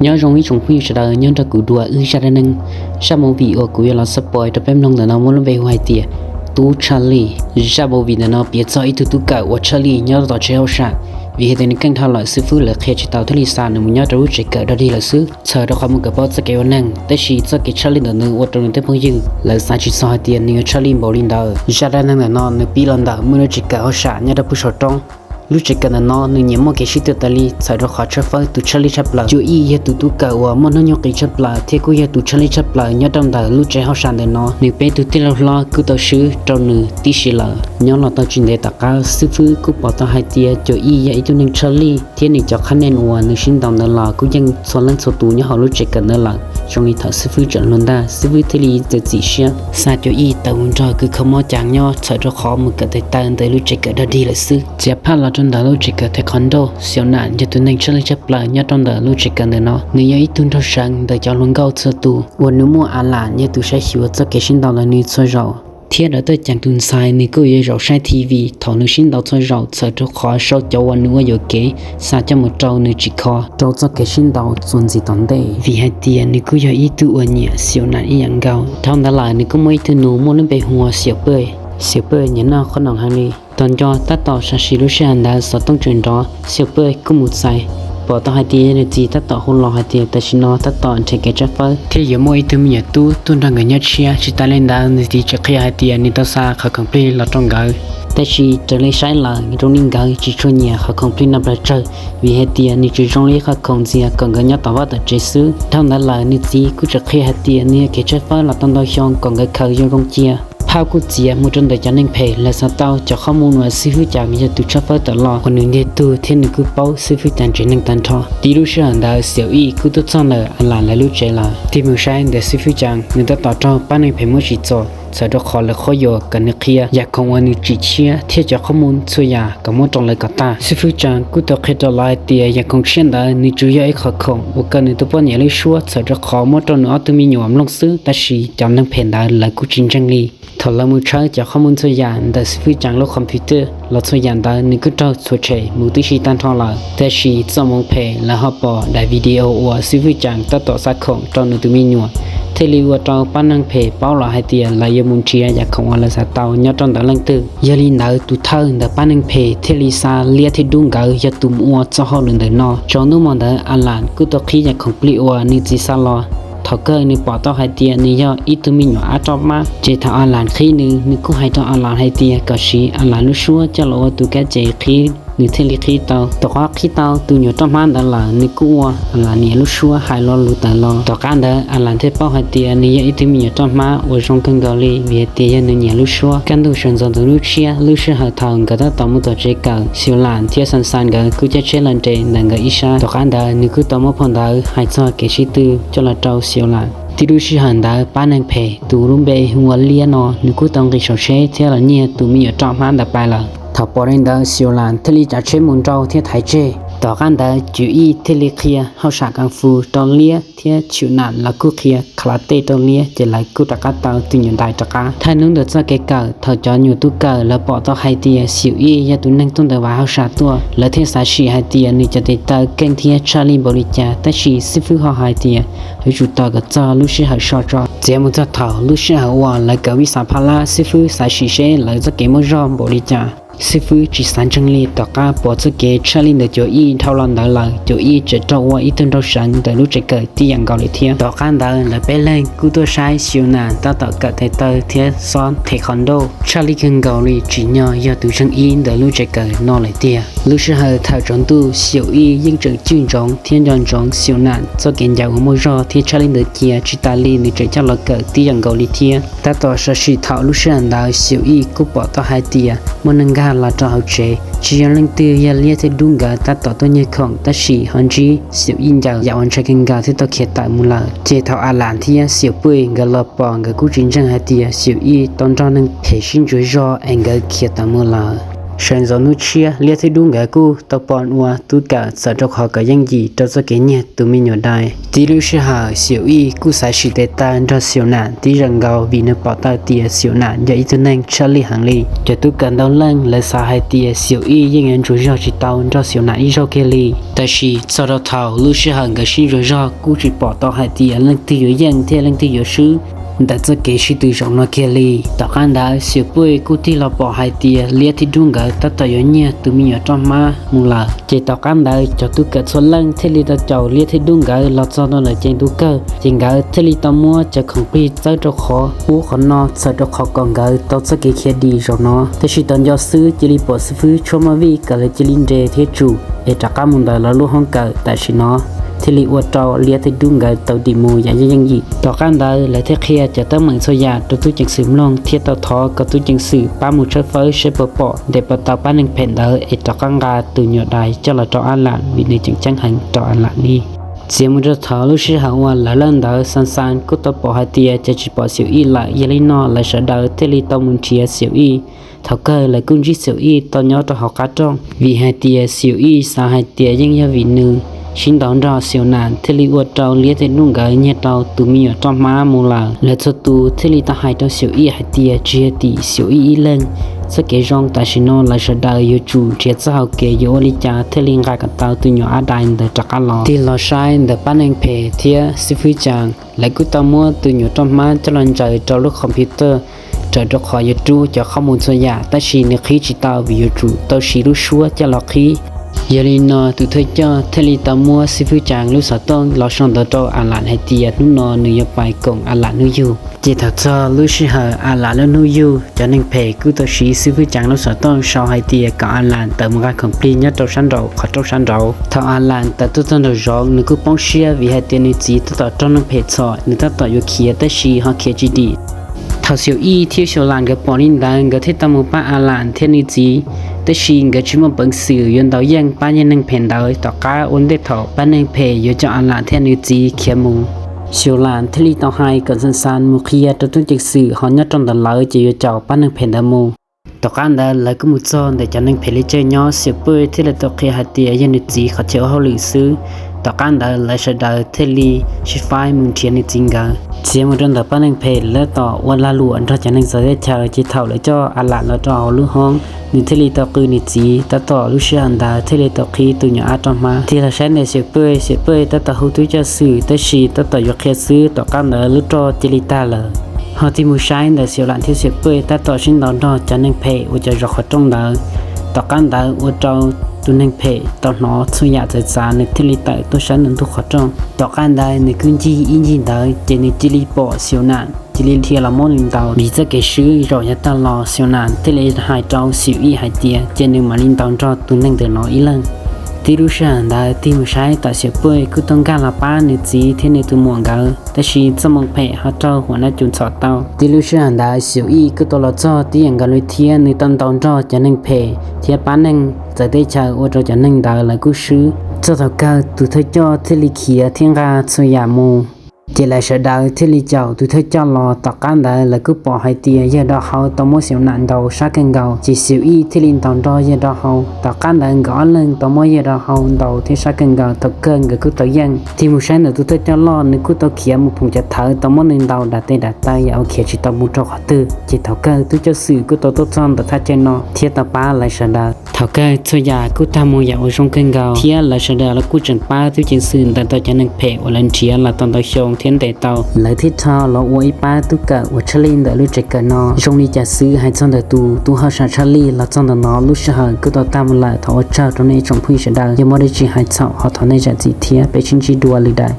Nyob zoo ib tsoom phooj ywg sawv daws nyob nrog kuv dua wb zaj dab neeg. Zaj movie uas kuv yuav los xab pais rau peb mloog ntawm no muaj lub npe hu hais tias Tub Tshaj Lij. Zaj movie ntawm no piav txog ib tug tub kawm uas Tshaj Lij nyob tom tsev hauj sam, vim hais tias nws keej dhau lawm xib fwb lawv qhia tsis tau thiaj li xa nws mus nyob rau lub tsev kawm dog dig lawm xwb. Txhawm rau qhov mus kawm paub txoj kev ua neeg, tab sis txoj kev Tshaj Lij ntawm nws ua rau nws tej phooj ywg lawv xav tsis txog hais tias nws yuav Tshaj Lij npaum li ntawd. Zaj dab neeg ntawm no nws pib los ntawm muaj lub tsev kawm hauj sam nyob rau pem saum roob. Lub tsev kawm ntawm no nws nyiam muaj kev sib tw tas li, txhawm rau qhov tshawb fawb tus Tshaj Lij tshaj plaws. Cuag Ij yog tus tub kawm uas muaj hnub nyoog qis tshaj plaws thiab kuj yog tus Tshaj Lij tshaj plaws nyob rau ntawm lub tsev hauj sam ntawm no. Nws peb tug tij laug hlob kuj tau swb rau nws tib si lawm. Nyob los tau tsis ntev tom qab xib fwb kuj pom tau hais tias Cuag Ij yog ib tug neeg Tshaj Lij thiab nws cov qhab nees uas nws sib ntaus ntawd los kuj yeej txhua leej txhua tus nyob hauv lub tsev kawm ntawd lawm. Zoo li thaum xib fwb tseem hluas ntag, xib fwb thiaj li txiav txim siab xa Cuag Ij tawm mus nrog kws kho mob cas nyob, txhawm rau qhov mus kawm tes taw ntawm lub tsev kawm dog dig lawm xwb. Txiav phaj los rau ntawm lub tsev kawm taekwondo, Xiaus Nam yog tus neeg Tshaj Lij tshaj plaws nyob rau ntawm lub tsev kawm ntawm no. Nws yog ib tug nraug seev ntawm cov hluas nkauj txhua tus uas nws muaj Alan yog tus saib xyuas txoj kev sib ntaus ntawm nws txhua zaus. Thiab lawv tuaj ceev tus ntxhais nws kuj yuav zaum saib T V thaum nws sib ntaus txhua zaus, txhawm rau qhov sau cov uas nws ua yuam kev xa coj mus rau nws tsim kho rau txoj kev sib ntaus txuas ntxiv tom ntej, vim hais tias nws kuj yog ib tug uas nyiam Xiaus Nam ib yam nkaus. Dhau ntawd lawm nws kuj muaj ib tug nus muaj lub npe hu ua Xiaus Paj. Xiaus Paj nyiam noj qhob noom heev li. Tos nco tab tom sam sim lub sij hawm ntawd xov tooj tseem nrov, Xiaus Paj kuj mus txais, pom tau hais tias yog nws txiv tab tom hu los hais tias tam sim no tab tom nrhiav kev tshawb fawb thiab yuav muaj ib tug me nyuam tub tuaj nrog nkawd nyob tshiab. Tsis tas li ntawd nws txiv tseem qhia hais tias nws tau xa qhov khoom plig los rau nkawd. Tab sis raws li saib lawm zoo li nkawd tsis tshua nyiam qhov khoom plig no pes tsawg, vim hais tias nws tsis zoo li qhov khoom ntxias kom nkawd nyob tom vaj tom tsev xwb. Dhau ntawd lawm nws txiv kuj tseem qhia hais tias nws yog kev tshawb fawb los tau ntau xyoo kom nkawd khaws zoo zoo cia. Phaj kuj txiav mus rau ntawm cov neeg phem lawv xav tau cov qhov mus uas xib fwb Cas yog tus tshawb fawb tawm los uas nws ntiag tug thiab nws kuj paub xib fwb Cas tsev neeg tag nrho. Tib lub sij hawm ntawd Xiaus Ij kuj tuaj txog ntawm Alan lawv lub tsev lawm. Tig mus saib ntawm xib fwb Cas nws tab tom raug pab neeg phem muab tsim txom, txhawm rau qhov lawv qhuab yuam kom nws qhia yam khoom uas nws tsim tshiab thiab cov qhov mus txhua yam kom muab rau lawv kom tag. Xib fwb Cas kuj tau qhia rau lawv hais tias yam khoom tshiab ntawd nws tsuas yog ib qhov khoom uas kawm nws tus poj niam lub suab, txhawm rau qhov muab rau nws ob tug me nyuam mloog xwb. Tab sis cov neeg phem ntawd lawv kuj tsis ntseeg li. Thaum lawv mus tshawb cov qhov mus txhua yam ntawm xib fwb Cas lub computer los txhua yam ntawd nws kuj raug txhuam tshem mus tib si tag nrho lawm. Tab sis txoj hmoov phem lawv ho pom daim video uas xib fwb Cas tab tom xa khoom rau nws tus me nyuam, thiaj li ua rau pab neeg phem paub los hais tias lawv yuav mus nrhiav yam khoom uas lawv xav tau nyob rau ntawd leej twg. Yog li ntawd tus thawj ntawm pab neeg phem thiaj li xa Liab thiab Dub nkawd yog tus mus ua txoj hauj lwm ntawm no. Tsaus ntuj hmo ntawd Alan kuj tau qhib yam khoom plig uas nws txiv xa los. Thaum kawg nws pom tau hais tias nws yog ib tug me nyuam ab roj hmab, ces thaum Alan qhib nws, nws kuj hais rau Alan hais tias kom siv Alan lub suab coj los ua tus kab ces qhib nws thiaj li qhib tau. Tom qab qhib tau tus nyuam roj hmab ntawd lawm nws kuj ua Alan niam lub suab hais lo lus tawm los. Tom qab ntawd Alan thiaj paub hais tias nws yog ib tug me nyuam roj hmab uas zoo kawg nkaus li, vim hais tias yog nws niam lub suab. Kaj ntug sawv ntxov ntawm lub tshiab, lub sij hawm thaum nkawd tab tom mus tom tsev kawm, Xiaus Lam thiab Xan Xan nkawd kuj caij tsheb los nres ntawm nkawd ib sab. Tom qab ntawd nws kuj tau muab phau ntawv hais txog kev sib tw coj los rau Xiaus Lam. Tib lub sij hawm ntawd pab neeg phem tus lub npe hu ua Liab no nws kuj tau nqis saum tsheb thiab los nyiag tus me nyuam roj hmab ntawd pais lawm. Thaum pom li ntawd Xiaus Lam thiaj li cav tsheb mus nrau thiab thaiv tseg. Tom qab ntawd Cuag Ij thiaj li qhia hauj sam kas fu rau Liab thiab Xiaus Nam los kuj qhia karate rau Liab, ces lawv kuj rov qab tau tus nyuam ntaiv rov qab. Thawj hnub ntawm txoj kev kawm, thaum cov nyuam tub kawm lawv pom tau hais tias Xiaus Ij yog tus neeg tuaj ntawm Vam Hauj Sam tuaj, lawv thiaj xav sim hais tias nws cov tes taw keej thiab tshaj li npaum li cas, tab sis xib fwb ho hais tias yuav tsum tos kom txog lub sij hawm so tso. Txiav mus txog thaum lub sij hawm uas lawv kawm vij xav phaj lab, xib fwb xav sim seb lawv txoj kev muaj zog npaum li cas. Xib fwb tsis xav ntseeg li, tom qab pom txoj kev tshaj li ntawm Cuag Ij dhau los ntawd lawm, Cuag Ij tseem raug ua ib tug nraug seev ntawm lub tsev kawm tib yam nkaus li thiab. Tom qab ntawd lawv peb leeg kuj tuaj saib Xiaus Nam tab tom kawm tes taw thiab xob them qhov nrauj, tshaj li kawg nkaus li, tsim nyog yog tus zeej ib ntawm lub tsev kawm no lawm tiag. Lub sij hawm thaum tsaus ntuj Xiaus Ij yeej tseem cwj ntsoov thiab nco ntsoov Xiaus Nam txoj kev ncaws uas muaj zog thiab tshaj li ntawd cia, tsis tas li nws tseem coj los kawm tib yam nkaus li thiab. Tab tom sawv tsees thaum lub sij hawm ntawd Xiaus Ij kuj pom tau hais tias muaj neeg nkag los rau hauv tsev, tsis yog leej twg, yog Liab thiab Dub nkawd tab tom tuaj nyiag khoom, tab sis ho ntsib Xiaus Ij ncaws yam uas ntshai kawg nkaus thiab tau khiav tawm mus lawm. Ces thaum Alan thiab Xiaus Paj nkawd los pom, nkawd kuj tsis ntseeg hais tias Xiaus Ij tau nrog neeg phem sib ntsuas zog es nkawd khiav tawm mus lawm. Sawv ntxov hnub tshiab, Liab thiab Dub nkawd kuj tau pom ua Tub Kawm txawm rau qhov kov yeej yim rau txoj kev nyiag tus me nyuam dais. Tib lub sij hawm Xiaum Ij kuj xav sim tes taw nrog Xiaum Nam tib zaug nkaus vim nws pom tau tias Xiaum Nam yog ib tug neeg tshaj lij heev li. Cov Tub Kawm ntau leej lawv xav hais tias Xiaum Ij yeej yuav ntsuas zog tsis tau nrog Xiaum Nam ib zaug kiag li. Tab sis txog rau thaum lub sij hawm nkawd sib ntsuas zog kuj tsis pom tau hais tias leej twg yuav yeej thiab leej twg yuav swb ntawm txoj kev sib tw zaum no kiag li. Tom qab ntawd Xiaum Puj kuj tig los pom hais tias Liab thiab Dub nkawd tab tom yuav nyiag tus me nyuam roj hmab mus lawm. Ces tom qab ntawd cov Tub Kawm txhua leej thiaj li tau caum Liab thiab Dub nkawd los txog rau ntawm cev ntuj kawg, ces nkawd thiaj li tau muab cov khoom plig txawb rau qhov ub qhov no txhawm rau qhov kom nkawd tau txoj kev khiav dim zaum no. Tab sis tau nco xwb cia li pom xib fwb Tshuab Maj Vij kom lawv cia li nres thiab tsum es rov qab mus ntawm lawv lub hoob kawm tam sim no, thiaj li ua rau Liab thiab Dub nkawd tau dim mus yam yeej yim. Tom qab ntawd lawv thiaj qhia cov teeb meem txhua yam rau tub ceev xwm mloog thiab tau thov kom tub ceev xwm pab mus tshawb fawb saib puas pom ntes puas tau pab neeg phem ntawd es rov qab nqa tus nyuam dais coj los rau Ab Lam vim nws tseem ceeb heev rau Ab Lam li. Txiav mus rau thaum lub sij hawm uas lawv lawb ntawd Xas Xas kuj tau pom hais tias ces tsis pom Xiaum Ij lawm, yog li no lawv sawv daws thiaj li tau mus nrhiav Xiaum Ij. Thaum kawg lawv kuj ntsib Xiaum Ij tau nyob rau hauv qab rooj, vim hais tias Xiaum Ij xav hais tias yeej yog vim nws sib ntaus nrog Xiaum Nam thiaj li ua rau Liab thiab Dub nkawd nyiag tau tus me nyuam roj hmab mus lawm. Lawv txhua tus thiaj li tau hais rau Xiaum Ij hais tias tsis yog tim Xiaum Ij ib leeg, txoj kev zoo tam sim no lawv sawv daws yuav tsum nrhiav txoj hau kev yuav ua li cas thiaj li nqa kom tau tus nyuam Ab Dais ntawd rov qab los. Tig los saib ntawm pab neeg phem thiab xib fwb Cas, lawv kuj tau muab tus nyuam roj hmab coj los ntsaws rau lub computer raws rau qhov yuav rub cov qhob mus txhua yam, tab sis nws qhib tsis tau vim yuav tsum tau siv lub suab coj los qhib. Yog li no tus thawj coj thiaj li tau muab xib fwb Cas lub xov tooj los sau ntawv rau Ab Lam hais tias hnub no nws yuav pais koom Ab Lam hnub yug. Ces thaum txog lub sij hawm Ab Lam lub hnub yug, cov neeg phem kuj tau siv xib fwb Cas lub xov tooj sau hais tias kom Ab Lam tawm mus nqa khoom plig nyob rau sab nraum qhov rooj sab nraud. Thaum Ab Lam tawm tuaj txog nraum zoov nws kuj poob siab vim hais tias nws txiv tab tom raug neeg phem txhom, nws tab tom yuav khiav tab sis ho khiav tsis dim. Thaum Xiaum Ij thiab Xiaum Lam nkawd pom li ntawd nkawd thiaj tau mus pab Ab Lam thiab nws txiv, tab sis nkawd tsis muaj peev xwm yuav ntaus yeej pab yawg neeg phem ntawd tom qab ua ntej thaum pab neeg phem yuav coj Ab Lam thiab nws txiv khiav mus. Xiaum Lam thiaj li tau hais kom Xas Xas mus qhia rau tub ceev xwm ho nyob rau ntawm lawv ces yuav caum pab neeg phem ntawd mus. Tom qab ntawd lawv kuj mus txog ntawm cov neeg phem li caij nyob, Xiaum Pej thiaj li tau qhia hais tias yog nws txiv qhov chaw ua hauj lwm xwb. Tom qab ntawd lawv sawv daws thiaj li sib faib mus nrhiav nws txiv nkawd. Txiav mus rau ntawm pab neeg phem lawv tab tom ua lag luam nrog cov neeg txawv teb chaws, ces thaum lawv coj Ab Lam los rau hauv lub hoob, nws thiaj li tau qw nws txiv. Tab tom lub sij hawm ntawd thiaj li tau qhib tus nyuam ab roj hmab. Tig los saib ntawm Xiaum Pej, Xiaum Pej tab tom hu tub coj xwm tab sis tab tom yuav qhia xwb, tom qab ntawd lub roj cia li tag lawm. Ho tig mus saib ntawm Xiaum Lam thiab Xiaum Pej tab tom sib ntaus nrog cov neeg phem uas cov zov qhov rooj ntawd. Tom qab ntawd ua rau tus neeg phem tau hnov txhua yam txawv txav, nws thiaj li tawm tuaj saib ntawm ntug qhov rooj. Tom qab ntawd nws kuj ncig ib ncig ntawd ces nws cia li pom Xiaum Nam cia li dhia los muab nws ntaus. Vim txoj kev swb zaum yav tag los Xiaum Nam thiaj li hais rau Xiaum Ij hais tias cia nws mam li ntaus nrog tus neeg ntawm no ib leeg. Tib lub sij hawm ntawd tig mus saib tom Xiaum Pej kuj tau nkag los pab nws txiv thiab nws tus muam nkawd, tab sis txoj moo phem ho raug huam nab cum txhom tau. Tib lub sij hawm ntawd Xiaum Ij kuj tau los txog tib yam nkaus li thiab, nws tau ntaus nrog cov neeg phem thiab pab neeg txawv teb chaws ua rau cov neeg ntawd lawv kuj swb. Txog thaum kawg tus thawj coj thiaj li khiav thiab nqa txhua yam mus. Ces lawv sawv daws thiaj li caum tus thawj coj los. Tom qab ntawd lawv kuj pom hais tias yawg Do Hau tau muab Xiaum Nam ntaus sab kawg nkaus, ces Xiaum Ij thiaj li ntaus nrog yawg Do Hau. Tom qab ntawd nkawd ob leeg tau muab yawg Do Hau ntaus thiab sab kawg nkaus, thaum kawg nkawd kuj tau yeej. Tig mus saib ntawm tus thawj coj loj, nws kuj tau khiav mus phoom cov thawv tau muab nws ntaus dam tes dam taw yam uas khiav tsis tau mus rau qhov twg. Ces thaum kawg tub coj xwm kuj tau tuaj txog ntawm thaj chaw no thiab tau pab lawv sawv daws. Thaum kawg txhua yam kuj tag mus yam uas zoo kawg nkaus, thiab lawv sawv daws los kuj tseem pab tub ceev xwm ntawm tau cov neeg phem uas lawv nrhiav los tau ntau xyoo thiab ntes tau. Lawv thiaj rho los ua ib pab tub kawm uas tshaj lij ntawm lub tsev kawm no. Zoo li cas xwb hais txog ntawm tus tub hauj sam tshaj lij los txog ntawm no lub sij hawm kuj tau tag mus lawm. Thov ua tsaug rau nej tsoom phooj ywg sawv daws, yog muaj dab tsi hais txhaum ho thov nej zam txim thiab peb sib ntsib dua lwm daim.